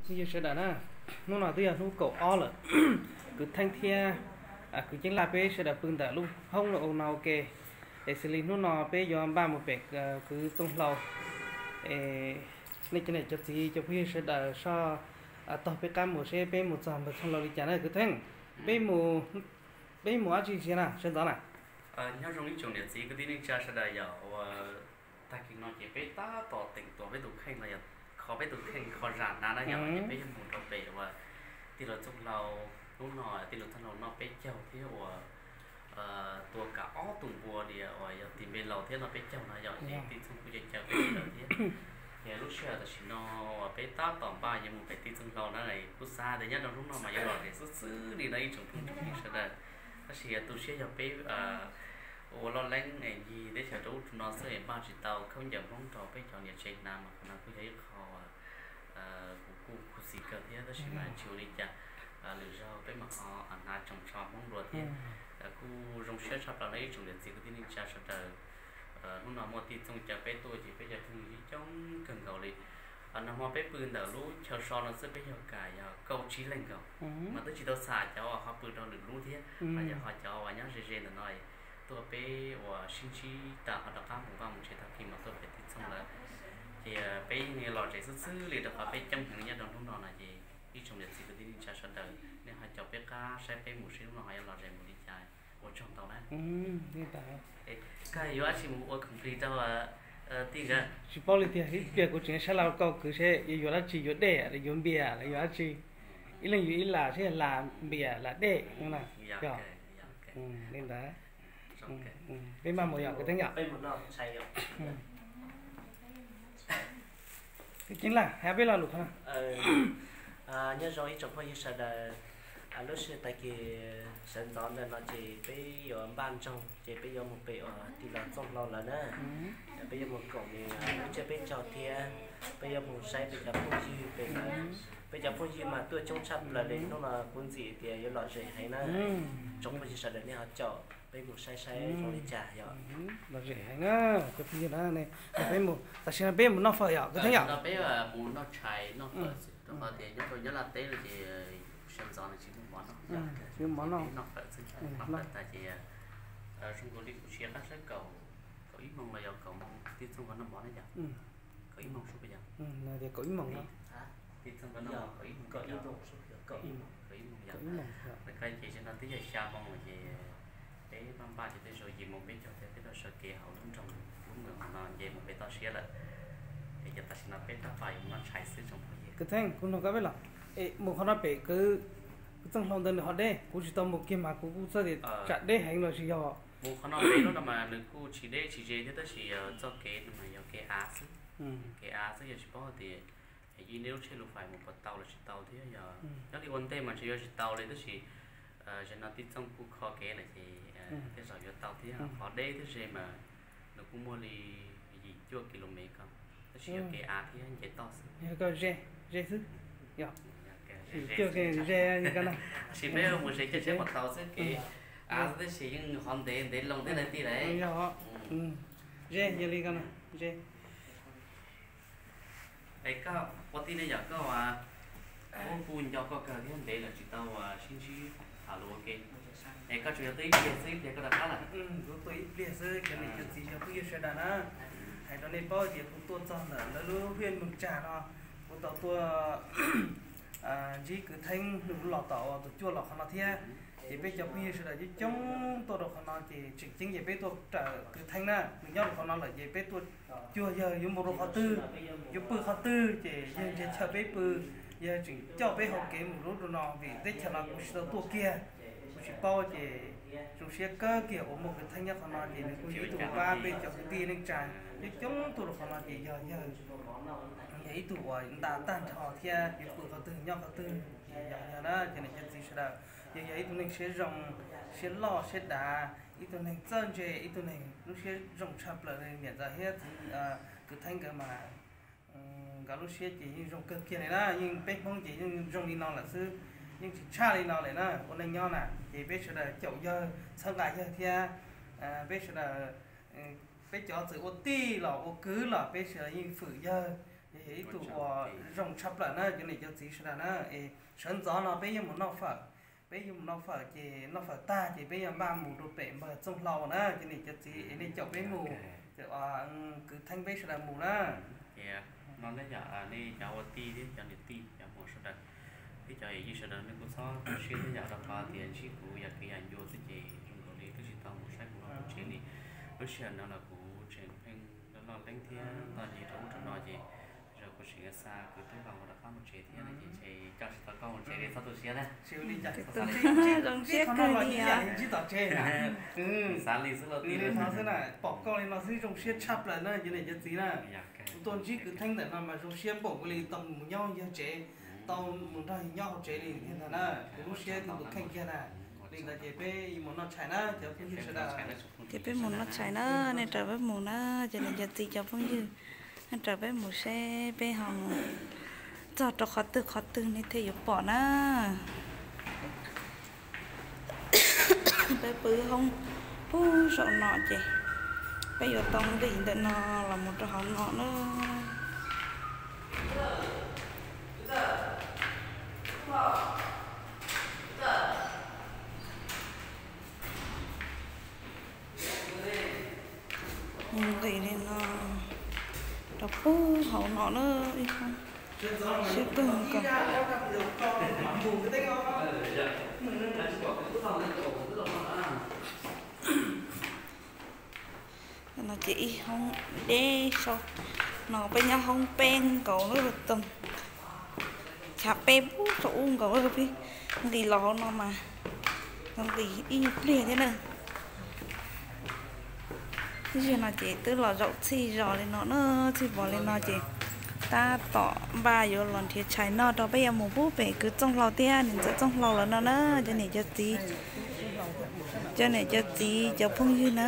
Phooj ywg sawv daws na, hnub no twb yog hnub kaum ob lawm, kwv Theej thiab kwv Ceeb Laj peb sawv daws pw ntawm lub hoob no ua ke. Es xws li hnub no peb yuav npaj mus pem kwv Txooj Hlau. Nej cov niam cov txiv cov phooj ywg sawv daws soj taug peb qab mus seb peb mus txog npawg Txooj Hlau li cas na kwv Theej. Peb mus, peb mus dab tsi ntxiv na sawv ntxov na? Nyob zoo ib tsoom niam txiv kwv tij neej tsa sawv daws yom, uas tag kis no ces peb tab tom teem tua peb tus kheej los yog kho peb tus kheej kho zam hnav na yom, ces peb yuav mus rau pem uas tij laug Txooj Hlau. Hnub no tij laug Txooj Hlau noj peb caug thiab uas tua kav ob tug npua li uas yog tis npe laus thiab noj peb caug no yom, ces tij Txooj kuj caw caw peb sawv daws thiab. Ces lub sij hawm tam sim no uas peb tab tom npaj yuav mus pem tij Txooj Hlau na, kuj xav tias nyob rau hnub no mas yuav lom zem xwb xwb li no ib tsoom phooj ywg sawv daws. Tab sis tu siab yog peb ua loj leeb es ncig teb chaws rau ub rau no xwb es npaj tsis tau khaub ncaws Hmoob rau peb cov niam tsev hnav mas qhov no kuj yog ib qho kuv kuj khuv xim kawg thiab, tab sis mas tsis ua li cas, lwm zaug peb mam ho hnav tsoos tsho Hmoob dua thiab. Kuj zoo siab tshaj plaws no ib tsoom niam txiv kwv tij neej tsa sawv daws. Hnub no muaj tij Txooj caw peb tuaj ces peb cov phooj ywg coob kawg nkaus li. Nag hmo peb pw ntawm lub chaw so no xwb peb yog kam yog kaum tsib leej nkaus, mas twb tsis tau xam cov uas ho pw rau lwm lub thiab, los yog ho cov uas nyob ze ze ntawm no tuaj peb uas sib ntsib tas ho rov qab mus vaj mus tsev tag kis mas tuaj pem tij Txooj lawm. Ces peb yeej lom zem xwb xwb li rau qhov peb coob heev li nyob rau hnub no no ces ib tsoom niam txiv kwv tij neej tsa sawv daws nej ho caum peb qab saib peb mus seb hnub no ho yuav lom zem mus li cas. Ua tsaug ntau na. Koj yuav dab tsi mus ua khoom plig rau tij nkawd? Tsis paub li tiag, ib pliag kuv tseem saib laj kau kwv seb yuav yuav dab tsi, yuav dej los yuav npias los yuav dab tsi. Ib leeg yuav ib lam, seb lam npias lam dej no na. Li ntawd, peb maj mus yom kwv Teeb yom. Kwv Ceeb Laj hais peb lo lus qhov no. Nyob zoo ib tsoom phooj ywg sawv daws, lub sij hawm tag kis sawv ntxov ntawm no ces peb yuav npaj ntsoog ces peb yuav mus pem uas tij laug Txooj Hlau lawm na. Peb yuav mus koom nws lub tsiab peb caug thiab peb yuav mus saib peb cov phooj ywg pem lawm. Peb cov phooj ywg mas tuaj coob tshaj plaws li, hnub no kuv ntxim tias yuav lom zem heev na. Tsoom phooj ywg sawv daws nej ho caum peb mus saib saib zoo li cas yom. Lom zem heev na, cov phooj ywg na, peb mus, tam sim no peb mus noj fawm yom, kwv Teeb yom. Peb mus noj tshais noj fawm xwb, rau qhov tias nyob rau nyob Laj teb no ces sawv ntxov nws tsis muaj mov noj. Tsis muaj mov noj. Noj fawm xwb, noj fawm tag ces zoo nkaus li kuv siav qab sab kaum, kaum ib moos los yog kaum moos tij Txooj nkawd noj mov na yom. Kaum ib moos sub puas yog? Tias kaum ib moos no. Tij Txooj nkawd noj mov kaum ib moos, kaum ib moos yom. Lawv koj ces tam sim no twb yog xya moos lawm ces peb npaj npaj ces tej zaum yim moos peb caug thiab peb tau sawv kev hauv lub nroog, lub nroog no nce mus pem toj siab lawm. Es ces tam sim no peb tab tom yuav mus noj tshais xwb tsoom phooj ywg. Kwv Teeb, kuv nug koj peb los, es mus qhov no pem kwv, kwv Txooj Hlau ntawd nws ho deb, kuv tsis tau mus kiag mas kuv kuj txhawj tias tsam deb heev los sis yog. Mus qhov no pem lub no mas nws kuj tsis deb tsis ze thiab tab sis txoj kev no mas yog kev av xwb. Kev av xwb yog tsis paub tias ib nej lub tsheb lus fais mus puas tau los tsis tau thiab yog nyob li ua ntej mas ntshe yuav tsis tau li tab sis zaum no tij Txooj kuj kho kev lawm ces tej zaum yuav tau thiab. Qhov deb thiab ze mas nws kuj muaj li yim cuaj ki lo mev ko, tab sis yog kev av thiab nce toj xwb. Yog koj ze, ze xwb. Yog, ze, ze, tab sis peb mus ze caij tsheb puas tau xwb, kev av xwb tab sis yeej qhov ntev ntev loo thiab lawm tij lawm. Ze, yog li ko, ze. Es koj ua tij ne yom, koj ua, kuv kuj nco koj kawg thiab ntev lawm tsis tau sib ntsib tham lus ua ke. Es koj tsuas yog tuaj ib pliag xwb ib pliag koj rov qab lawm? Kuv tuaj ib pliag xwb, cov niam cov txiv cov phooj ywg sawv daws na, hais rau nej paub tias kuv tuaj txog ntawm lawv lub huyện Mường Chà no, kuv tau tuaj ntsib kwv Theeb nws los tom tus cuaj los qhov no thiab. Ces peb cov phooj ywg sawv daws coob coob tuaj rau qhov no ces tseem ceeb ces peb tuaj raws kwv Theeb na, nws nyob rau qhov no lawm ces peb tuaj cuag yawg yuav mus rau qhov twg, yuav pw qhov twg ces yawg nrhiav chaw peb pw, yawg tseem coj peb hau kev mus rau ub rau no vim teb chaws no kuv tsis tau tuaj kiag, kuv tsis paub ces zoo siab kawg kiag uas muaj kwv Theeb nyob qhov no ces nws kuj yog ib tug pab peb cov kwv tij neej tsa coob coob tuaj rau qhov no ces yog yawg yog ib tug uas nta tag nrho thiab yuav pw qhov twg nyob qhov twg ces yog yawg na, cov niam cov txiv sawv daws. Yawg yog ib tug neeg siab zoo, siab loj siab dav, ib tug neeg txawj ntse, ib tug neeg lub siab zoo tshaj plaws li niam ntxawm thiab kwv Theeb nkawd mas nkawd lub siab ces yeej zoo kawg kiag li na, yeej peb Hmoob ces yeej zoo li no lawm xwb, yeej tsis tshaj li no lawm na. Ua neej nyob na ces peb sawv daws caum yawg txhawb nqa yawg thiab peb sawv daws, peb cov txawm ua tij los ua kwv los peb sawv daws yeej fwm yawg, Yog ib tug uas zoo tshaj plaws na cov niam cov txiv sawv daws na. Es sawv ntxov no peb yuav mus noj fawm, peb yuav mus noj fawm ces noj fawm tag ces peb yuav npaj mus rau pem npawg Txooj Hlau na cov niam cov txiv, es nej caum peb mus, kwv Theeb peb sawv daws mus na. Ces no nej yog nej cov ua tij thiab cov niam tij cov muam sawv daws, thiab cov yij sawv daws nej kuj txhob tu siab thiab yom, rau qhov tias ntsib kuv yam kev yam ncua xwb ces zoo nkaus li twb tsis tau mus saib kuv lub tsev li. Lub sij hawm no los kuv tseem pheej loj leeb thiab toj nyiaj rau ub rau no ces zoo kuv tseem xa kwv Tub Hlau rov qab mus tsev thiab no ces ntshe coj tsis tau koj mus tsev li, txhob tu siab na. Zoo siab kawg li os. Xav li xwb los tij li no xwb na, pom koj li no xwb zoo siab tshaj plaws na cov niam cov txiv na. Kuv tuaj ntsib kwv Theeb ntawm no mas zoo siab npaum li tau mus nyob yawg tsev, tau mus nrog yawg nyob hauv tsev li thiab ntag na. Kuv lub siab kuj tus kheej kiag na. Li ntawd ces peb yuav mus noj tshais na cov phooj ywg sawv daws. Ces peb mus noj tshais na, nej raws peb mus na, cov niam cov txiv cov phooj ywg, nej raws peb mus seb peb ho mus txog rau qhov twg qhov twg nej thiaj yuav pom na. Peb pw hoob pub saum no ces peb yuav tau nqis ntawm no los mus rau hauv no na. Nqis li no rau pub hauv no na, ib hoob siab kawg nkaus. No ces ib hoob deb saum no, peb nyob hoob peb nkaus lawm, chav peb pub saum ub nkaus lawm, peb nqis los hauv no mas nqis ib nyuag pliag thiab na. Ib zaug no ces twb los zaum txhij zos li no na, txhij pos li no ces tab tom npaj yuav los nrhiav tshais noj rau peb yuav mus pub pem kwv Txooj Hlau thiab niam ntxawm Txooj Hlau lawv no na, cov niam cov txiv, cov niam cov txiv cov phooj ywg na.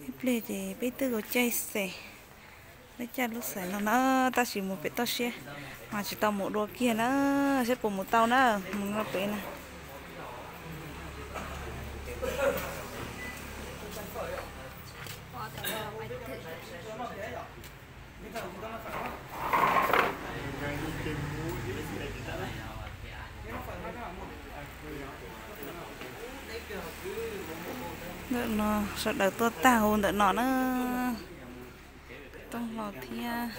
Ib pliag ces peb twb ua caij xes, peb caij lub xes no na, tab sis mus pem toj siab mas tsis tau mus dua kiag na, saib puas mus tau na, mus no pem na. Ntawm no sawv daws tuaj tag hu ntawm no na, Txooj Hlau thiab.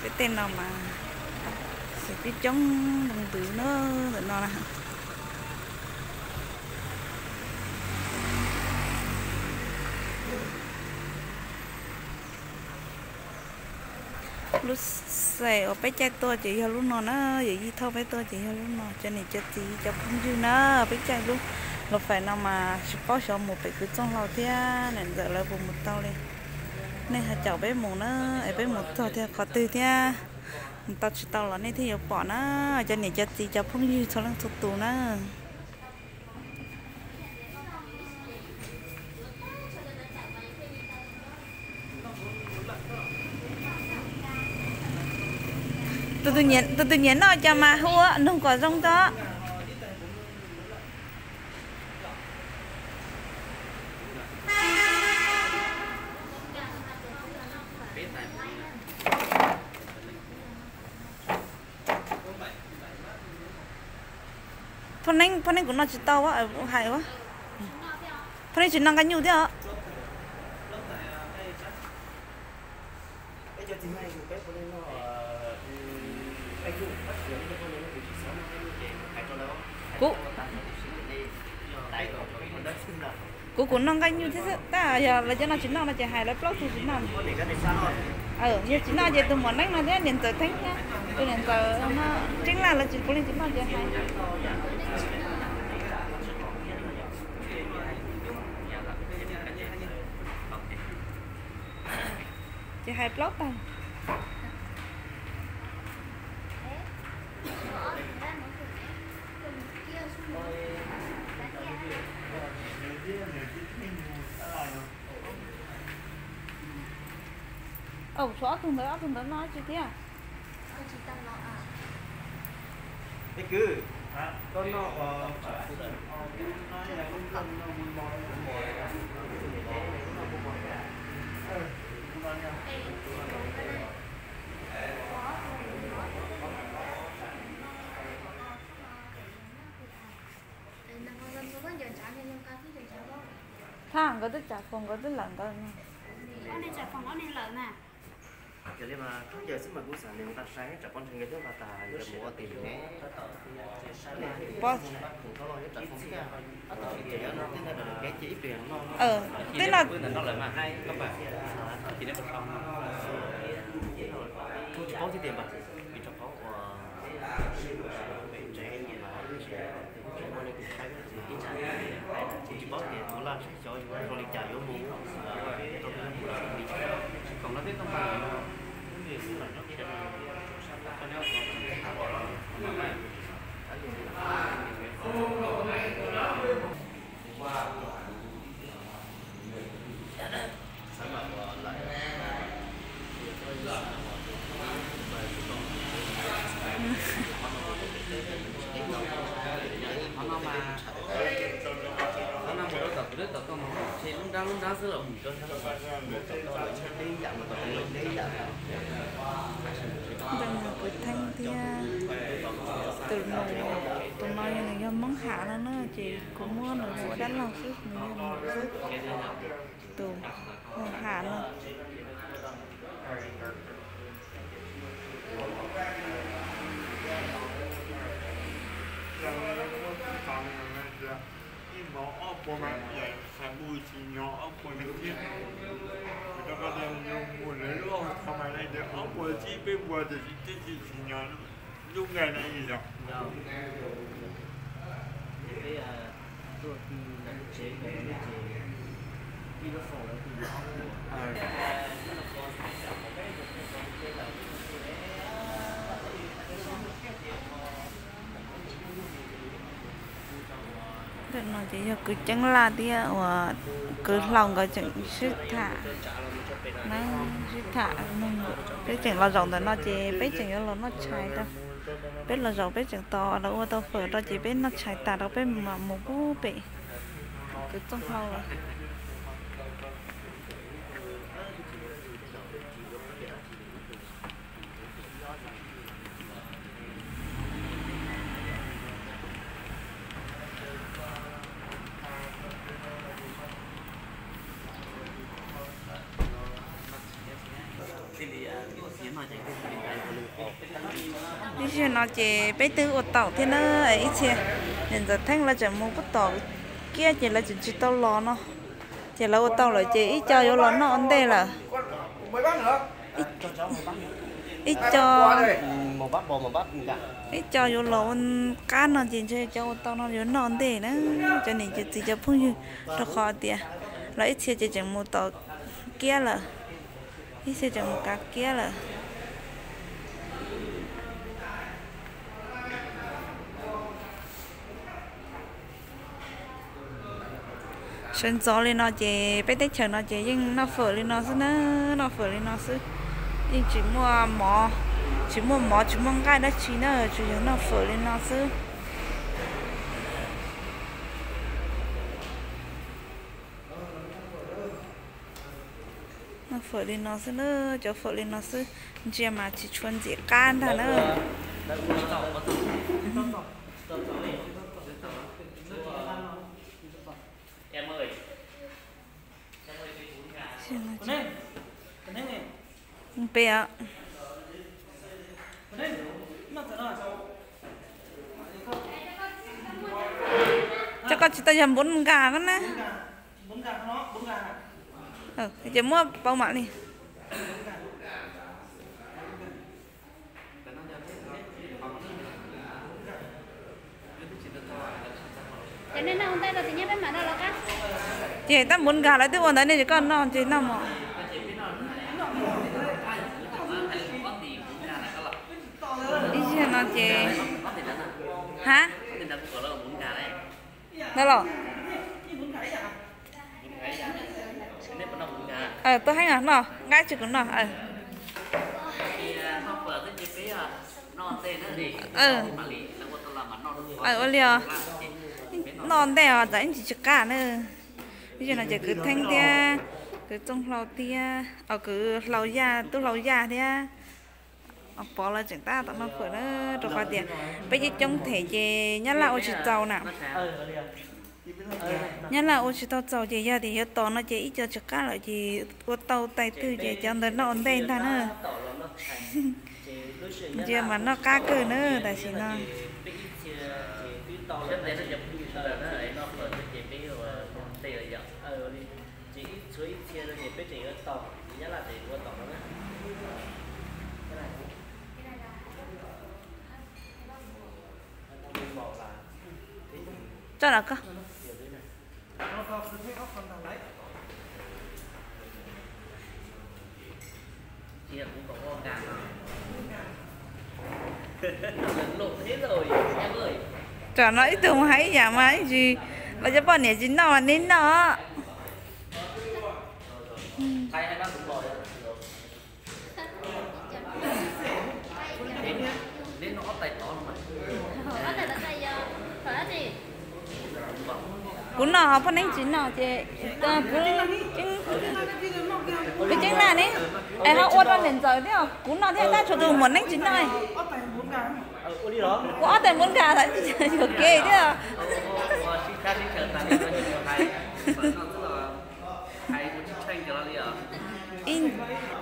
Peb tej no mas xws coob coob ntws na, ntawm no na. Lub xes uas peb caij tuaj ces yog lub no na, yawm yij thauj peb tuaj ces yog lub no. Cov niam cov txiv cov phooj ywg na, peb caij lub luv fais no mas tsis paub xyov mus pem kwv Txooj Hlau thiab niam ntxawm lawv puas mus tau li. Nej ho caum peb mus na, es peb mus txog thiab qhov twg thiab mus tau tsis tau los nej thiaj yuav pom na, cov niam cov txiv cov phooj ywg txhua leej txhua tus na. Tus twg nyiam noj cas mas hu nug kom zoo tso. Phoj Neeb, Phoj Neeb kuv noj tsis tau, hais, Phoj Neeb tsis noj nqaij nyuj thiab os. Kuv, kuv noj nqaij nyuj thiab xwb, tab yog lawv cov no tsis noj no ces hais lawv plaub tug tsis noj. Yog tsis noj ces tus muam Neeb no thiab niam ntxawm Theeb thiab tus niam ntxawm Tseeb Laj lawv tsis, puav leej tsis noj ces hais. Ces hais plaub tag. Au, tshuav ob tug ntawd, ob tug ntawd noj tsi thiab? Thaj nkawd twb tsam foom nkawd twb lawm ntawd. Ob neeg tsam foom ob neeg lawm na. Yog li mas thaum ntawd xwb mas kuv xav nws nqa sai tsam poj ntxoog nkawd twb nqa tas nkawd mus ua tim lawm ne. Peb no tsis paub thiab tias npag vim rau qhov uas tsev no mas tsis muaj leej twg saib, kuv tsis paub tias tus laj saib xyov yuav zoo li cas yuav mus tau li cas. Tsis khoom no tej tau npag lawm no, lub ntiag xwb los nyob tsev no. Ntawm no kwv Theeb thiab tus nus, tus no yog nws yog Hmoob Ham no na, ces kuv muab nws hu Dab Laug xwb, nws yog nus xwb. Tus hu Ham no. Ib hmo ob puas mas xav mus tsis nyog ob puas li thiab. Kuv rau koj tias yus mus lawv lub hauv txog mas lawv tias ob puas tsib peb puas tiam sis tsis tsis nyog lub nqaij na ib yog. Ntawm no ces yog kwv Ceeb Laj thiab uas kwv Hlau nkawd tseem sib tham, sib tham, peb tseem los zaum ntawm no ces peb tseem yuav los noj tshais rau. Peb los zaum peb tseem tos lawv ua tau fawm rau ces peb noj tshais tas rau peb mam mus pub pem kwv Txooj Hlau lawm. Ib zaug no ces peb twb ua tau thiab na, ib txhia niam ntxawm Theeb lawv tseem mus pub tom kiab ces lawv tseem tsis tau los no, ces lawv ua tau lawm ces ib co yuav los noj ua ntej lawm. Ib co, ib co yuav los ua qab no ces ntshe cov ua tau no yuav noj ua ntej na, cov niam cov txiv cov phooj ywg, rau qhov tias lawv ib txhia ces tseem mus tom kiab lawm, ib txhia tseem mus kav kiab lawm. Sawv ntxov li no ces peb teb chaws no ces yeej noj fawm li no xwb na, noj fawm li no xwb, yeej tsis muaj mov, tsis muaj mov tsis muaj nqaij dab tsi na, tsuas yog noj fawm li no xwb. Noj fawm li no xwb na, cov fawm li no xwb, ntsia mas tsis tshua ntxim qab ntag na. Peb, cov koj tsis tau yog npun nkag ko na. Ces muab pauv mam li. Ces tab npun nkag lawv twb ua ntawd ne, ces koj noj ces noj mov. Ces, ha, ntawd los. Tuaj heev os, noj nqaij tsis kuv noj. Ua li os, noj ntej os, ntxawm ib ntsis tsis qab na. Ib zaug no ces kwv Theeb thiab kwv Txooj Hlau thiab, kwv Hlau Yaj, tub Hlau Yaj thiab Pov lawv tseem tab tom noj fawm na, rau qhov tias peb coob coob them ces Nyab Laj ua tsis txaus na. Nyab Laj ua tsis tau txaus ces yog tias yuav tos no ces ib co tsis qab lawm ces ua tau tais twg ces cov ntawd noj ua ntej ntag na. Ntsia mas noj qab kawg na tam sim no. Tso los koj. Tam no ib tug mus hais ib yam mas ib ntsis los cov poj niam tsis noj mas neb noj. Kuv noj ho poj neeb tsis noj ces, kuv ceeb laj ne, es ho ua rau niam ntxawm thiab kuv noj thiab tab tshuav tus muam neeb tsis noj. Kuv ob tais npuv nkag yuam kev thiab.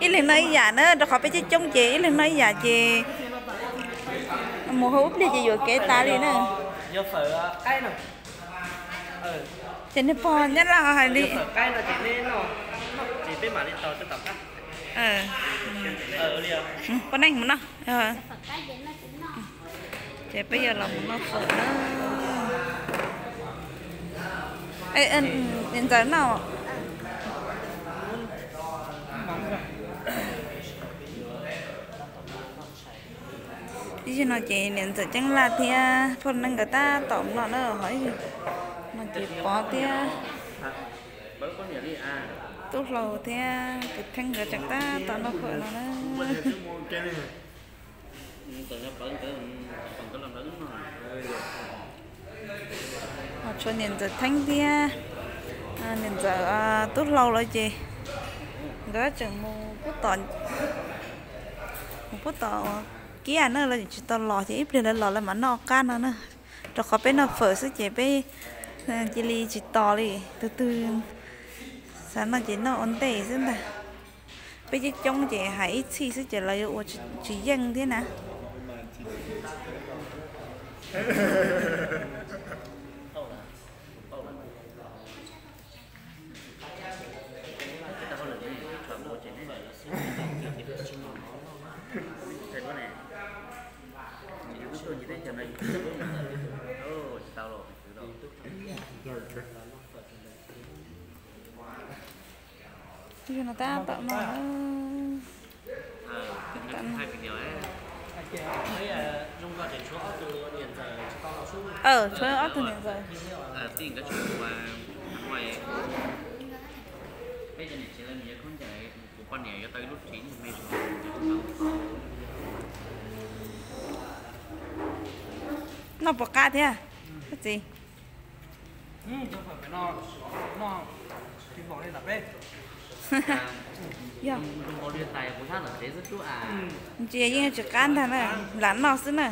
Ib leeg noj ib yam na, rau qhov peb coob coob ces ib leeg noj ib yam ces mus hauv ub pliag ces yuam kev tas li na. Ces niag pog Nyab Laj hais li, poj neeb mus noj. Ces peb yuav los mus noj fawm na. Niam ntxawm noj. Ib zaug no ces niam ntxawm Ceeb Laj thiab poj neeb nkawd tab tom noj na, ho ib zaug no ces Pov thiab Tub Hlau thiab kwv Theeb nkawd tseem tab tom noj fawm no na. Ho tshuav niam ntxawm Theeb thiab niam ntxawm Tub Hlau lawm ces nkawd tseem mus pub tom, mus pub tom kiab na, lawv tseem tsis tau los ces ib pliag lawv los lawv mam noj qab no na. Rau qhov peb noj fawm xwb ces peb cia li tsis tos li, tus twg xav noj ces noj ua ntej xwb ntag. Peb coob coob ces hais ib txhij xwb ces lawv yuav ua tsis yeej thiab na. Tab tom no, tshuav ob tug niam ntxawm. Noj puas qab thiab koj txiv? Ntsia yeej tsis qab ntag na, lam noj xwb na.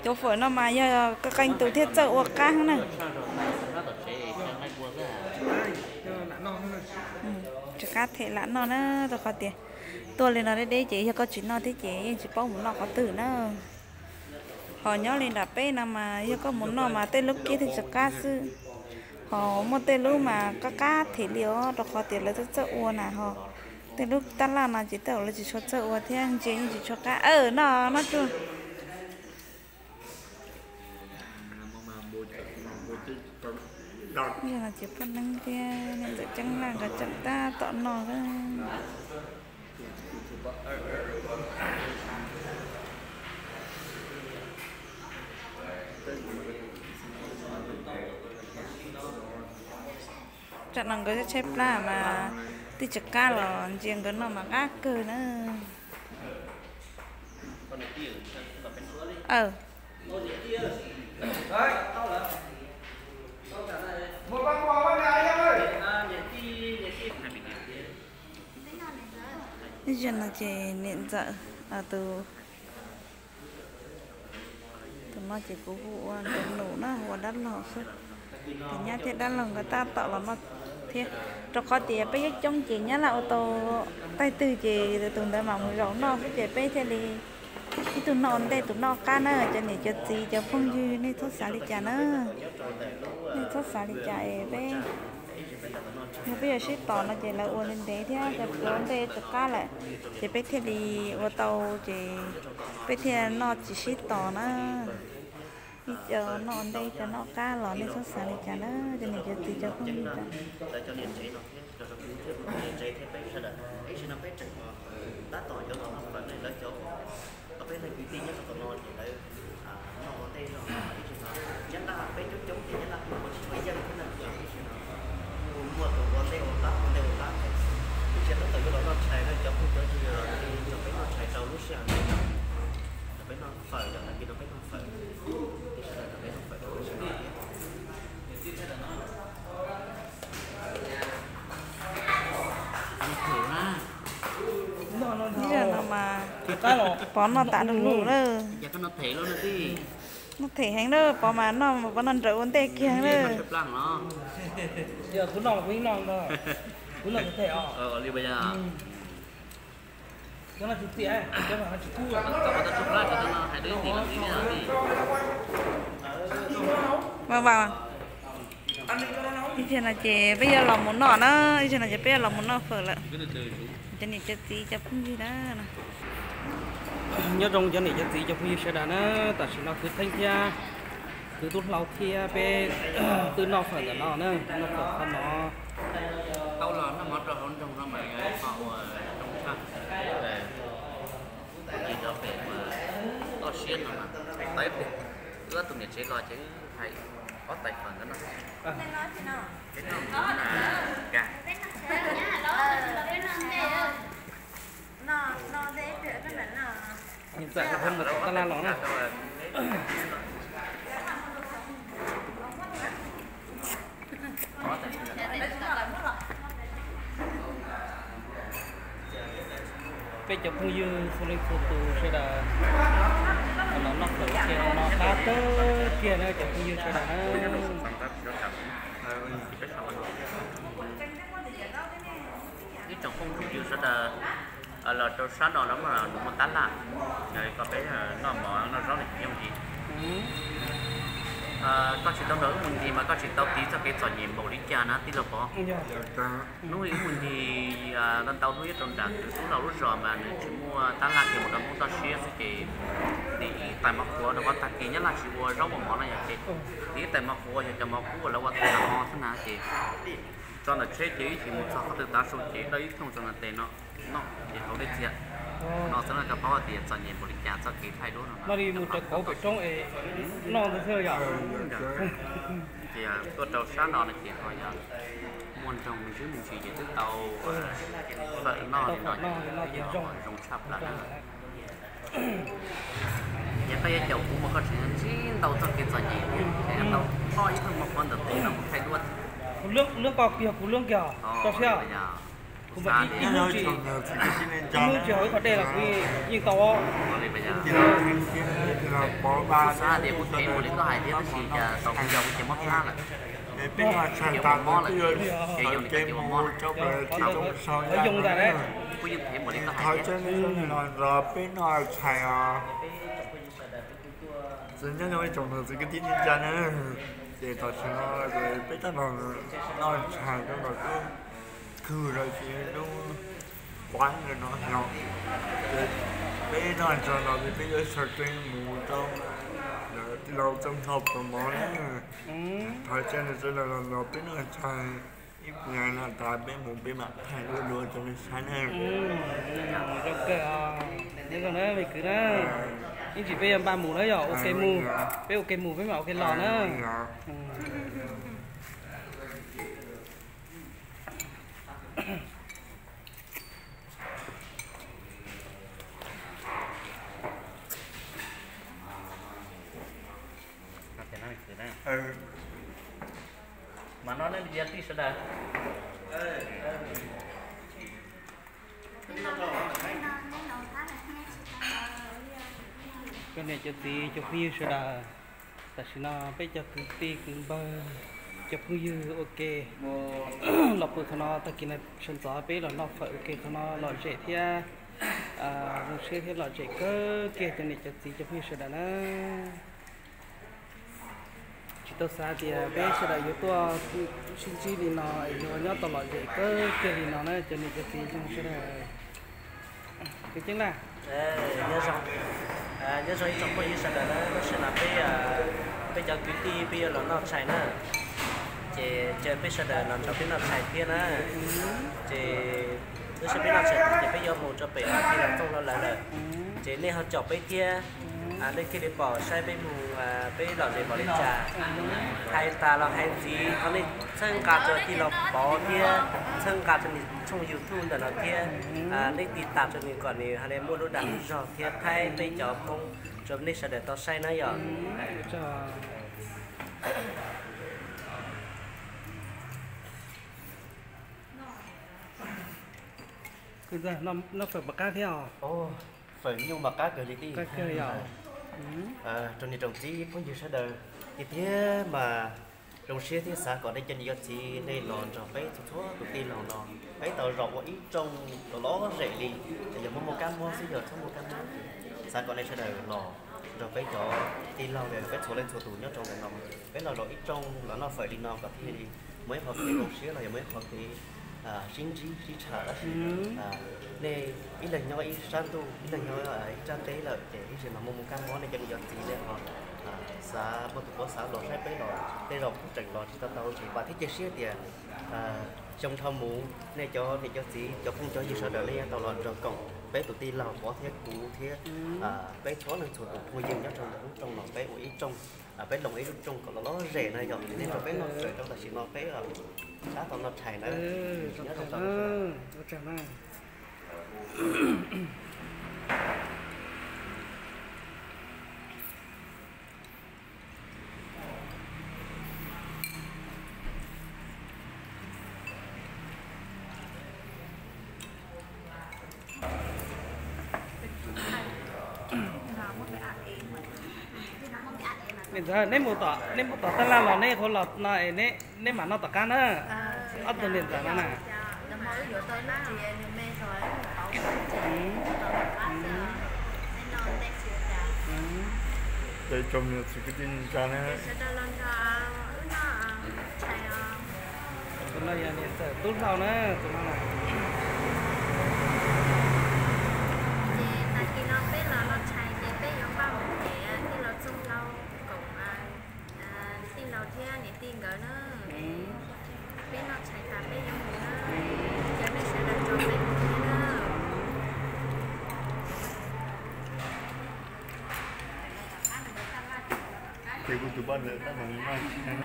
Cov fawm no mas yog qee tus thiaj txawj ua qab na. Tsis qab them lam noj na, rau qhov tias tuaj li no deb deb ces yog koj tsis noj thiab ces yeej tsis paub mus noj qhov twg na. Ho nyob li nram peb no mas yog koj mus noj mas tej lub kiab thiaj tsis qab xwb. Ho muaj tej lub mas qab qab them li os, rau qhov tias lawv txawj txawj ua na ho. Tej lub tab laj no ces tej zaum lawv tsis tshua txawj ua thiab ntsia yeej tsis tshua qab. Noj, noj tsuag. Yog no ces poj neeb thiab niam ntxawm Ceeb Laj nkawd tseem tab tom noj. Tsam no nkawd tshaib plab mas twb tsis qab los ntsia nkawd noj mas qab kawg na. Ib zaug no ces niam ntxawm, tus, tus no ces kuv hu ua nus na, hu ua dab laug xwb. Ces nyab thiab dab laug nkawd tab tom los noj thiab, rau qhov tias peb coob coob ces nyab laj ua tau taig twg ces tus ntawd mam mus zaum noj xwb ces peb thiaj li ib tug noj ua ntej tus noj qab na. Cov niam cov txiv cov phooj ywg nej txhob xav li cas na, nej txhob xav li cas es peb, yog peb yuav sib tos no ces lawv ua ntev ntev thiab cov pluav ntej tsis qab lawm, ces peb thiaj li ua tau, ces peb thiaj noj tsis sib tos na. Ib co noj ua ntej ib co noj qab los nej txhob xav li cas na, cov niam cov txiv cov phooj ywg. Ib zaug no mas Pov noj tas du lug lawm. Noj them heev lawm, Pov mas noj, Pov noj nrawm ua ntej kiag lawm. Ib zaug no ces peb yuav los mus noj na, ib zaug no ces peb yuav los mus noj fawm lawm. Cov niam cov txiv cov phooj ywg na. Nyob zoo cov niam cov txiv cov phooj ywg sawv daws na, tam sim no kwv Theeb thiab kwv Tub Hlau thiab peb twb noj fawm ntawm no na, noj fawm qhov no. Tau los noj mov rau hauv nroog no mas yog ib qho uas zoo tshaj. Ib toj siab no mas tau ib pliag wb ob tug niam tsev los ces wb hais ob tais fawm ntawd no. Peb noj mov na, kag. Niam ntxawm tab laj los na. Peb cov phooj ywg txhua leej txhua tus sawv daws los noj fawm ua ke no qab kawg kiag na cov phooj ywg sawv daws na. Ib tsoom phooj ywg sawv daws los rau sab no los mas nws muaj tab laj, kom peb noj mov noj zaub ne tsis yooj yim. Koj tsis tau nrog wb mus ncig mas koj tsis tau tiv txoj kev txom nyem npaum li cas na tij laug Pov. Hnub wb mus ncig ntau ntau hnub nyob rau nram kwv Tub Hlau lub zos mas nws tsis muaj tab laj kiag mus rau Hmoob toj siab xwb ces tiv ib tais mov qhuav rau qhov tag kis Nyab Laj tsis ua zaub ua mov no yog ces tiv ib tais mov qhuav yog cov mov kub uas lawv ua tag nrho xwb na ces tso ntawm tsheb ces ib chim mus txog qhov twg tav su ces dawj ib thooj tso ntawm tes no noj ces haus dej txias. No xwb no rau paub tias txom nyem npaum li cas txoj kev thaij duab no. Ces tuaj rau sab no no ces ho yog muaj nroog me ntsis me ntsis ces twb tau fawm noj li no ces zoo tshaj plaws na. Ces koj yuav caum kuv mas koj tseem ntsib ntau txoj kev txom nyem thiab, tseem tau noj ib thooj mov qhuav ntawm tes no mus thaij duab. Kuv lwb koj kiag, kuv lwb kiag, koj siab. Kuv mas ib hnub tsis, ib hnub tsis haus ib qho dej los kuv yeej tau. Xav tias kuv phem npaum li koj hais thiab tab sis cas tau kuv yau kuv ces mob plab lawm. Peb no tshais tas mob lawm, ces yog li cas ces ua mob lawm. Kuv yeej phem npaum li koj hais thiab. Los nrog peb noj tshais os. Txawm nyob zoo ib tsoom niam txiv kwv tij neej tsa na, ces tam sim no peb tab tom noj tshais rau los twb khwb lawm ces lub quav no no, ces peb noj tshais los peb yuav sawv tsees mus rau ntawm tij laug Txooj Hlau pov mov na. Thov caw nws sawv daws los nrog peb noj tshais ib pliag no tas peb mus peb mam thaij duab dua rau nej saib na. Zoo kawg, nyob zoo na me kwv na. Ib ntsis peb yuav npaj mus na yog, ua ke mus, peb ua ke mus peb mam ua ke los na. Mas no nej tij sawv daws, cov niam cov txiv cov phooj ywg sawv daws, tam sim no peb cov kwv tij kwv npawg, cov phooj ywg ua ke los pw qhov no, tag kis no sawv ntxov peb los noj fawm ua ke qhov no lom zem thiab zoo siab thiab lom zem kawg kiag cov niam cov txiv cov phooj ywg sawv daws na. Tsis tau xav tias peb sawv daws yuav tuaj sib ntsib li no es yuav nyob tau lom zem kawg kiag li no na cov niam cov txiv sawv daws. Kwv Ceeb Laj, nyob zoo ib tsoom phooj ywg sawv daws na, tam sim no peb, peb cov kwv tij peb yuav los noj tshais na, ces caw peb sawv daws los nrog peb noj tshais thiab na. Ces lub sij hawm peb noj tshais ces peb yuav mus rau pem tij laug Txooj Lauj lawv lawm, ces nej ho caum peb thiab. Nej thiaj li pom saib peb mus, peb lom zem npaum li cas. Hais tas los hais ntxiv thov nej txhawb nqa rau tij laug Pov thiab txhawb nqa rau nws tshooj YouTube ntawm no thiab. Nej tiv tam rau nws kom nws ho li muaj lub dag lub zog thiab thaij peb cov Hmoob rau nej sawv daws tau saib na yom. Noj fawm mam qab thiab os. Fawm nyuj mas qab kawg li tij. Rau niam rau txiv phooj ywg sawv daws, tiag tiag mas zoo siab thiab xav kom nej cov niam cov txiv nej los nrog peb txhua txhua tus tij laug no, peb tau zaum ua ib rooj los lom zem li. Yog muaj muaj kab mob xwb, yog txhob muaj kab mob, xav kom nej sawv daws los nrog peb cov tij laug, peb txhua leej txhua tus nyob rau ntawm no, peb los zaum ib rooj los noj fawm li no kom thiaj li muaj ib qho kev zoo siab los yog muaj ib qho kev sib ntsib sib tsham tab sis nej ib leeg nyob ib sab ntuj, ib leeg nyob ib sab teb lawm ces ib zaug mas muaj muaj kab mob, nej cov niam cov txiv nej ho xav muaj tus khuav xav los saib peb los tej zaum kuj tseem los tsis tau tau ces vam thiab cia siab tias xyoo dhau mus nej cov niam cov txiv cov phooj cov ywg sawv daws nej yuav tau los nrog koom peb tus tij laug Pov thiab kuv thiab peb txhua leej txhua tus phooj ywg nyob rau ntawm lub rooj no peb ua ib rooj, peb loo ib lub rooj kom los lom zem na yom, nej nrog peb noj fawm rau tam sim no peb tab tom noj tshais na. Nyob zoo. Niam ntxawm, neb mus tom tab laj los neb qhuav los no es neb mam noj tom qab na. Ob tug niam ntxawm no na. Ces tsoom niam txiv kwv tij neej tsa na, tus no yog niam ntxawm Tub Hlau na, tus no na. Ces tag kis no peb los noj tshais ces peb yuav npaj mus pem tij laug Txooj Lauj koom tij laug thiab niam tij nkawd na. Peb noj tshais tas peb yuav mus na, ces nej sawv daws nrog peb mus thiab na. Ces kuv tus poj niam tab mas noj tshais.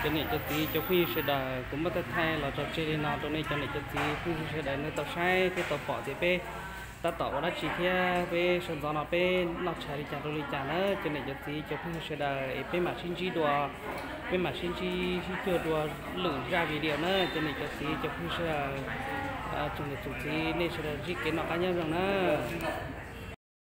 Cov niam cov txiv cov phooj ywg sawv daws, kuv muab thaij thaij los tso tseg li no rau nej cov niam cov txiv phooj ywg sawv daws nej tau saib thiab tau pom tias peb tab tom ua dab tsi thiab peb sawv ntxov no peb noj tshais li cas rau li cas na. Cov niam cov txiv cov phooj ywg sawv daws es peb mam sib ntsib dua, peb mam sib ntsib sib cuag dua lwm zaj video na. Cov niam cov txiv cov phooj ywg sawv daws, tsoom niam tsoom txiv nej sawv daws ntsib kev noj qab nyob zoo na.